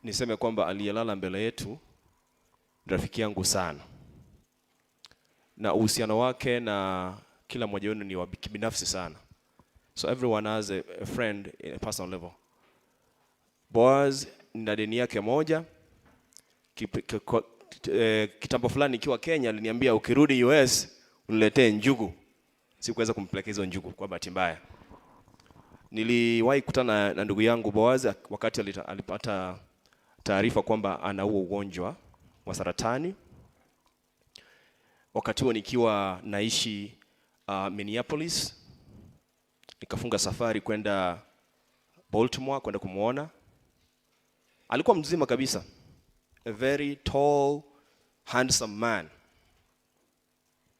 Niseme kwamba aliyelala mbele yetu ni rafiki yangu sana, na uhusiano wake na kila mmoja wenu ni wa kibinafsi sana. So everyone has a friend in a personal level. Boaz nina deni yake moja. Kitambo fulani nikiwa Kenya aliniambia, "Ukirudi US uniletee njugu." Sikuweza kumpelekea hizo njugu kwa bahati mbaya. Niliwahi kutana na ndugu yangu Boaz wakati alipata taarifa kwamba ana huo ugonjwa wa saratani. Wakati huo nikiwa naishi Minneapolis, nikafunga safari kwenda Baltimore kwenda kumwona. Alikuwa mzima kabisa, a very tall, handsome man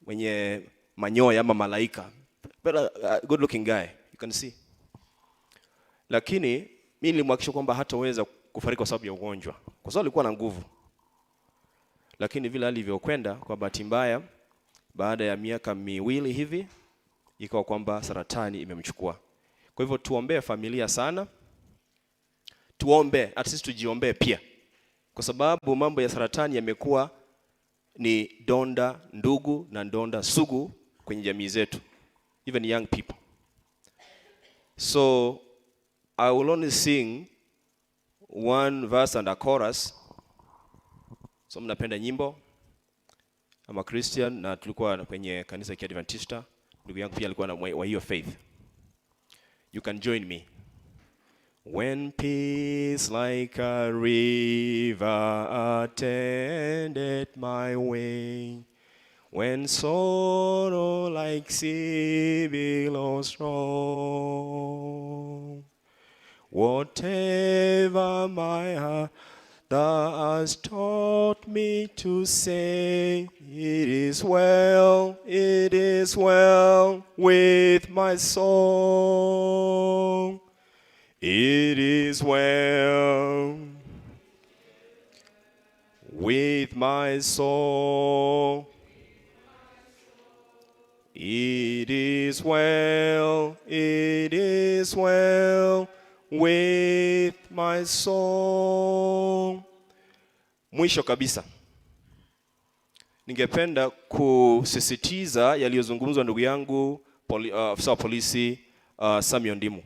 mwenye manyoya ama malaika, but good looking guy, you can see. Lakini mimi nilimhakikisha kwamba hataweza kufariki kwa sababu ya ugonjwa, kwa sababu alikuwa na nguvu. Lakini vile alivyokwenda, kwa bahati mbaya, baada ya miaka 2 hivi ikawa kwamba saratani imemchukua. Kwa hivyo tuombee familia sana, tuombe, hata sisi tujiombee pia, kwa sababu mambo ya saratani yamekuwa ni donda ndugu na donda sugu kwenye jamii zetu, even young people. So I will only sing one verse and a chorus. So mnapenda nyimbo. I'm a Christian na tulikuwa kwenye kanisa ya Kiadventista. Ndugu yangu pia alikuwa na wa hiyo faith. You can join me. When peace like a river attended my way, when sorrow like sea billows roll, whatever my heart thou hast taught me to say, it is well with my soul. It is well with my soul. It is well, it is well with my soul. Mwisho kabisa, ningependa kusisitiza yaliyozungumzwa ndugu yangu afisa wa polisi Samuel Ndimu.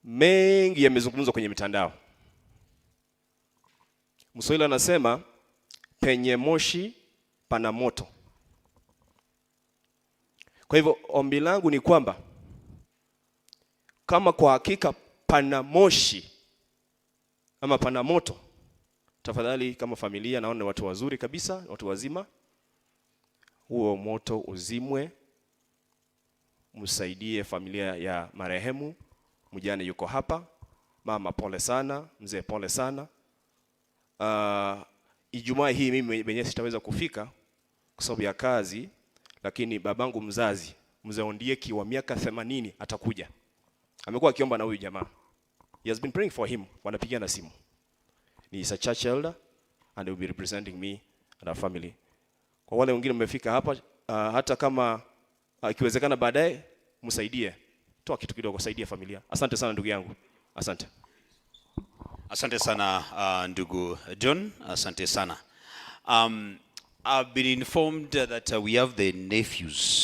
Mengi yamezungumzwa kwenye mitandao. Mswahili anasema penye moshi pana moto. Kwa hivyo ombi langu ni kwamba kama kwa hakika pana moshi ama pana moto, tafadhali kama familia, naona ni watu wazuri kabisa, watu wazima, huo moto uzimwe, msaidie familia ya marehemu. Mjane yuko hapa, mama pole sana, mzee pole sana. Ijumaa hii mimi mwenyewe sitaweza kufika kwa sababu ya kazi, lakini babangu mzazi mzee Ondieki wa miaka 80 atakuja. Amekuwa akiomba na huyu jamaa. He has been praying for him. Wanapigia na simu. Ni is a church elder and he will be representing me and our family. Kwa wale wengine mmefika hapa, hata kama ikiwezekana baadaye msaidie. Toa kitu kidogo, saidia familia. Asante sana ndugu yangu. Asante. Asante sana ndugu John, asante sana. I've been informed that we have the nephews